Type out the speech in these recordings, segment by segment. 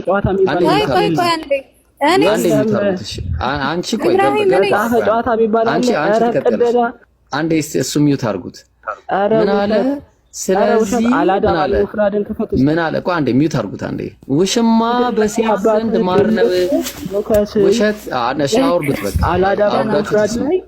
ጨዋታ የሚባል አንዴ ቆይ mute ቆይ አድርጉት። ቆይ አንዴ እኔ አንዴ mute አድርጉት። እሺ አንቺ ቆይ ኢብራሂም እኔ መጽሐፈ ጨዋታ የሚባል አንቺ አለ። አንቺ ኧረ ትቀጥያለሽ። ቅደዳ። አንዴ እስኪ እሱ mute አድርጉት። ኧረ ምን አለ? ውሸት፣ ኧረ ውሸት። ስለዚህ ምን አላዳም አለ? አልሙፍራድን ክፈት እስኪ። ምን አለ? ቆይ አንዴ mute አድርጉት። አንዴ ውሽማ በሴት ዘንድ ማር ነው። ሉካስ ውሸት እሺ፣ አውርዱት። በቃ አላዳም አውርዳችሁ አልሙፍራድ ትስሙ። ላይ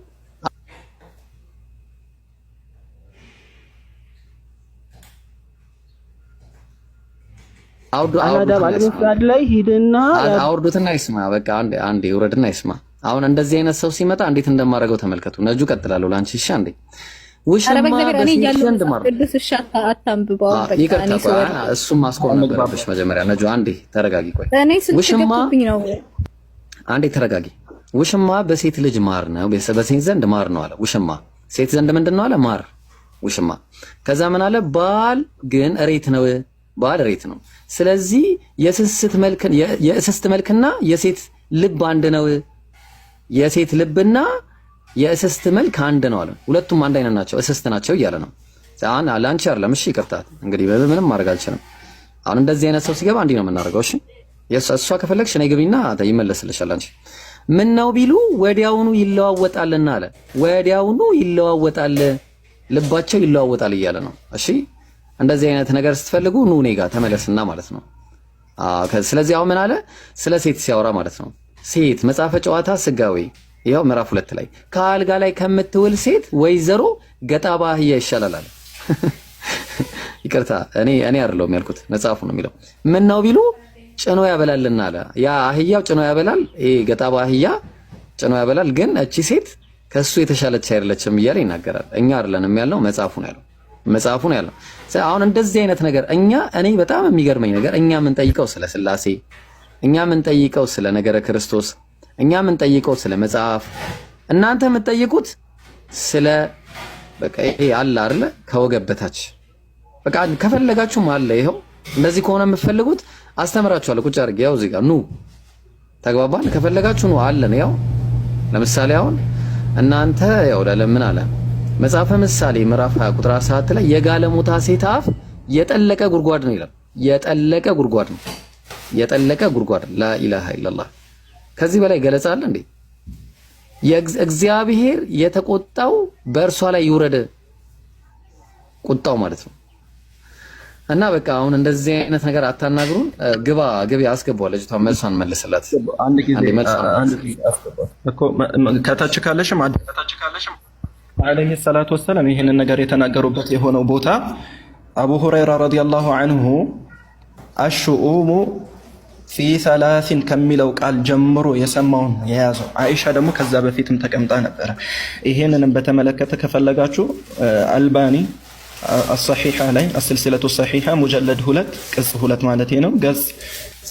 አውርዱ አላዳም አውርዱትና ይስማ። አልሙፍራድ ላይ ሂድና አውርዱትና ይስማ። በቃ አንዴ አንዴ ውረድና ይስማ። አሁን እንደዚህ አይነት ሰው ሲመጣ እንዴት እንደማደርገው ተመልከቱ። ነጁ ቀጥላለሁ ለአንቺ። እሺ አንዴ ኧረ ውሽማ በእግዚአብሔር እኔ በሴት እያለሁ ዘንድ መጽሐፍ ማር ነው። ቅዱስ እሺ አታንብበው። በቃ ይቅርታ እኔ ቆይ፣ ስወርድ እሱም ማስቆም ነበረብሽ መጀመሪያ። ነጁ አንዴ ተረጋጊ። ቆይ እኔ ስልክ ውሽማ ገብቶብኝ ነው። አንዴ ተረጋጊ። ውሽማ በሴት ልጅ ማር ነው፣ በሴት ዘንድ ማር ነው አለ። ውሽማ ሴት ዘንድ ምንድን ነው አለ? ማር ውሽማ። ከዛ ምን አለ? ባል ግን እሬት ነው፣ ባል እሬት ነው። ስለዚህ የእስስት መልክና የሴት ልብ አንድ ነው። የሴት ልብና የእስስት መልክ አንድ ነው አለ። ሁለቱም አንድ አይነት ናቸው፣ እስስት ናቸው እያለ ነው። አሁን ለአንቺ አይደለም። እሺ ይቅርታ እንግዲህ ምንም ማድረግ አልችልም። አሁን እንደዚህ አይነት ሰው ሲገባ እንዲህ ነው የምናደርገው። እሺ እሷ ከፈለግሽ ነይ ግቢና ይመለስልሻል። አንቺ ምን ነው ቢሉ ወዲያውኑ ይለዋወጣልና አለ። ወዲያውኑ ይለዋወጣል፣ ልባቸው ይለዋወጣል እያለ ነው። እሺ እንደዚህ አይነት ነገር ስትፈልጉ ኑ እኔ ጋር ተመለስና ማለት ነው። ስለዚህ አሁን ምን አለ? ስለ ሴት ሲያወራ ማለት ነው። ሴት መጽሐፈ ጨዋታ ስጋዊ ይኸው ምዕራፍ 2 ላይ ከአልጋ ላይ ከምትውል ሴት ወይዘሮ ገጣባ አህያ ይሻላል አለ። ይቅርታ እኔ አይደለሁም ያልኩት መጽሐፉ ነው የሚለው። ምን ነው ቢሉ ጭኖ ያበላልና አለ። ያ አህያው ጭኖ ያበላል፣ ይሄ ገጣባ አህያ ጭኖ ያበላል፣ ግን እቺ ሴት ከሱ የተሻለች አይደለችም እያለ ይናገራል። እኛ አይደለንም ያልነው መጽሐፉ ነው ያለው። መጽሐፉ ነው ያለው። አሁን እንደዚህ አይነት ነገር እኛ እኔ በጣም የሚገርመኝ ነገር እኛ የምንጠይቀው ስለ ስላሴ፣ እኛ የምንጠይቀው ስለ ነገረ ክርስቶስ፣ እኛ የምንጠይቀው ስለ መጽሐፍ፣ እናንተ የምትጠይቁት ስለ በቃ ይሄ አለ አይደለ ከወገብ በታች በቃ ከፈለጋችሁም አለ። ይኸው እንደዚህ ከሆነ የምትፈልጉት አስተምራችኋለሁ። ቁጭ አድርጌ ያው እዚህ ጋር ኑ ተግባባን። ከፈለጋችሁ ኑ አለን። ያው ለምሳሌ አሁን እናንተ ያው ለምን አለ መጽሐፈ ምሳሌ ምዕራፍ 20 ቁጥር 17 ላይ የጋለሞታ ሴት አፍ የጠለቀ ጉድጓድ ነው ይላል። የጠለቀ ጉድጓድ ነው። የጠለቀ ጉድጓድ لا إله إلا الله። ከዚህ በላይ ገለጻ አለ እንዴ? እግዚአብሔር የተቆጣው በእርሷ ላይ ይውረድ፣ ቁጣው ማለት ነው። እና በቃ አሁን እንደዚህ አይነት ነገር አታናግሩን። ግባ ግቢ፣ አስገባው ልጅቷን፣ መልሷን መልስላት። አንድ ጊዜ አንዴ መልሷን አንድ ጊዜ አስገባት እኮ ከታች ካለሽም عليه الصلاة والسلام ይህንን ነገር የተናገሩበት የሆነው ቦታ አቡ ሁረይራ رضي الله عنه الشؤم في ثلاث ከሚለው ቃል ጀምሮ የሰማውን የያዘው። አይሻ ደግሞ ከዛ በፊትም ተቀምጣ ነበረ። ይሄንንም በተመለከተ ከፈለጋችሁ አልባኒ አሰሒሓ ላይ السلسلة الصحيحة مجلد 2 ቅጽ 2 ማለት ነው ገጽ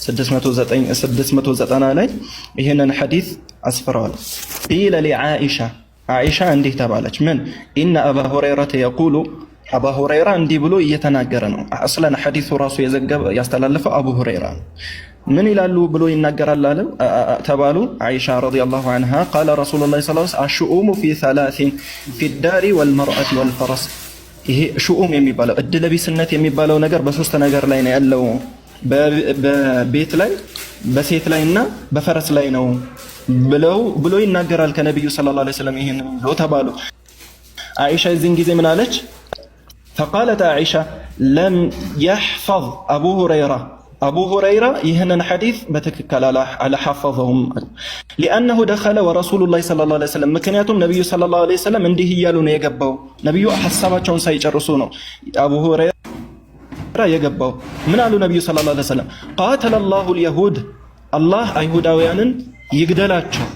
690 ላይ ይህንን ሐዲስ አስፍረዋል። قيل لعائشة ዓኢሻ እንዲህ ተባለች። ምን إن أبا هريرة يقول አባ ሁረይራ እንዲህ ብሎ እየተናገረ ነው። أصلا ሐዲሱ ራሱ የዘገበ ያስተላለፈው አቡ ሁረይራ ነው። ምን ይላሉ ብሎ ይናገራል አለ ተባሉ። ዓኢሻ رضي الله عنها قال رسول الله صلى الله عليه وسلم الشؤم في ثلاث في الدار والمرأة والفرس። ይሄ شؤم የሚባለው እድለቢስነት የሚባለው ነገር በሶስት ነገር ላይ ነው ያለው፣ በቤት ላይ፣ በሴት ላይ እና በፈረስ ላይ ነው ብለው ብሎ ይናገራል ከነቢዩ صلى الله عليه وسلم ይሄን ይዞ ተባሉ። አይሻ የዚህን ጊዜ ምን አለች? فقالت عائشة لم يحفظ أبو هريرة አቡ ሁረይራ ይህንን ሐዲስ በትክክል አልሐፈዘውም። لأنه دخل ورسول الله صلى الله عليه وسلم ምክንያቱም ነቢዩ صلى الله عليه وسلم እንዲህ እያሉ ነው የገባው። ነቢዩ ሐሳባቸውን ሳይጨርሱ ነው አቡ ሁረይራ የገባው። ምን አሉ ነቢዩ صلى الله عليه وسلم? قاتل الله اليهود አላህ አይሁዳውያንን ይግደላቸው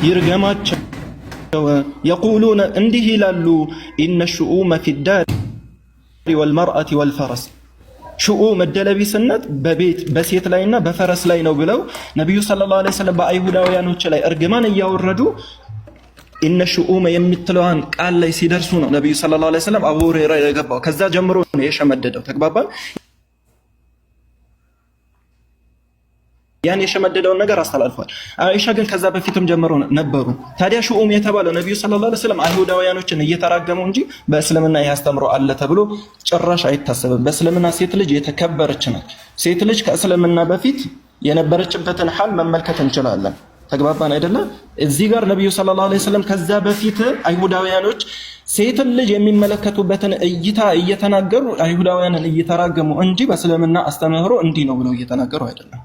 ይርገማቸው። يقولون እንዲህ ይላሉ إن الشؤم في الدار والمرأة والفرس شؤم እድለቢስነት በቤት በሴት ላይና በፈረስ ላይ ነው ብለው ነቢዩ صلى الله عليه وسلم በአይሁዳውያኖች ላይ እርግማን እያወረዱ إن الشؤم የምትለዋን ቃል ላይ ሲደርሱ ነው ነቢዩ صلى الله عليه وسلم አቡ ሁረይራ የገባው። ከዛ ጀምሮ ነው የሸመደደው። ተግባባል። ያን የሸመደደውን ነገር አስተላልፏል። አይሻ ግን ከዛ በፊትም ጀምሮ ነበሩ። ታዲያ شؤم የተባለው ነቢዩ صلى الله عليه وسلم አይሁዳውያኖችን እየተራገሙ እንጂ በእስልምና ይህ አስተምሮ አለ ተብሎ ጭራሽ አይታሰብም። በእስልምና ሴት ልጅ የተከበረች ናት። ሴት ልጅ ከእስልምና በፊት የነበረችበትን ሐል መመልከት እንችላለን። ተግባባን አይደለ? እዚህ ጋር ነቢዩ ሰለላሁ ዐለይሂ ወሰለም ከዛ በፊት አይሁዳውያኖች ሴትን ልጅ የሚመለከቱበትን እይታ እየተናገሩ አይሁዳውያንን እየተራገሙ እንጂ በእስልምና አስተምህሮ እንዲህ ነው ብለው እየተናገሩ አይደለም።